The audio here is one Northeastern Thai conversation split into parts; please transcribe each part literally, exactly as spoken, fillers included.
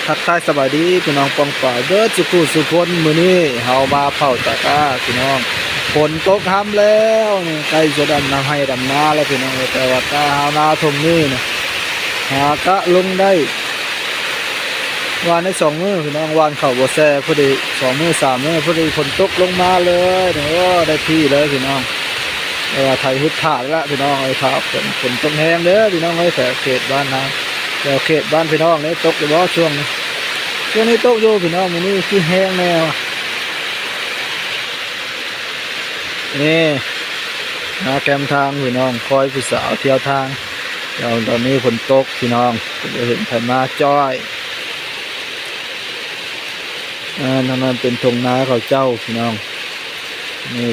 ทักทายสบายดีพี่น้องป้องปายเบิดสุขุสุคน มื้อนี้เฮามาเผาตะกร้าพี่น้อง ฝนตกฮ่ำแล้วนี่ ใกล้จะดำนาไฮ่ดำนาแล้วพี่น้อง แต่ว่ากะหานาท่งนี้นะ หากะลงได้ หว่านได้สองมื้อพี่น้อง หว่านข้าวบ่แซ่ พอดีสองมื้อสามมื้อ พอดีฝนตกลงมาเลยนี่ โอ้ ได้ที่เลยพี่น้อง แต่ว่าไถฮุดถ่าแล้วพี่น้องเอ้ย ถ้าฝน ฝนตกแฮงเด้อพี่น้องเอ้ย แถวเขตบ้านนะ แถวเขตบ้านพี่น้องนี่ตกอยู่บ่ช่วงนี้ ช่วงนี้ตกอยู่พี่น้อง มื้อนี้คือแฮงแน่ว่ะ นี่ นาแคมทางพี่น้อง คอยผู้สาวเที่ยวทาง เดี๋ยวตอนนี้ฝนตกพี่น้อง ก็บ่เห็นไผมาจ้อย อ่า ทางนั้นเป็นท่งนาเขาเจ้าพี่น้อง นี่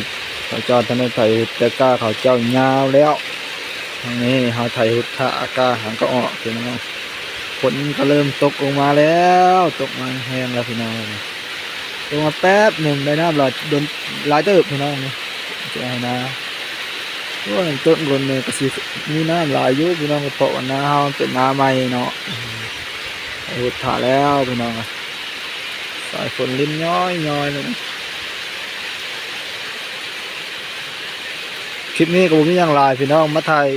เขาเจ้าทางนั้นไถฮุดตะกร้าเขาเจ้ายาวแล้ว ทางนี้เฮาไถฮุดถ่าอากาศหางก็ออกพี่น้อง ฝนก็เริ่มตกลงมาแล้ว ตกมาแฮงแล้วพี่น้อง ตกมาแป๊บหนึ่งได้น้ำหลาย โดน หลายเติบพี่น้องนี่ จะให้นา โอ้ย ต้นกล้วยนี่ก็สิมีน้ำหลายอยู่พี่น้อง เพราะว่านาเฮามันเป็นนาใหม่เนาะ ไถฮุดถ่าแล้วพี่น้อง สายฝนรินย้อยๆเลยนะ คลิปนี้ก็บ่มีหยังหลายพี่น้อง มาถ่าย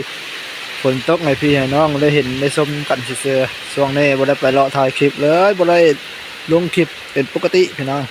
ฝนตกให้พี่ให้น้องได้เห็นได้ชมกันซื่อๆ ช่วงนี้บ่ได้ไปเลาะถ่ายคลิปเลย บ่ได้ลงคลิปเป็นปกติพี่น้อง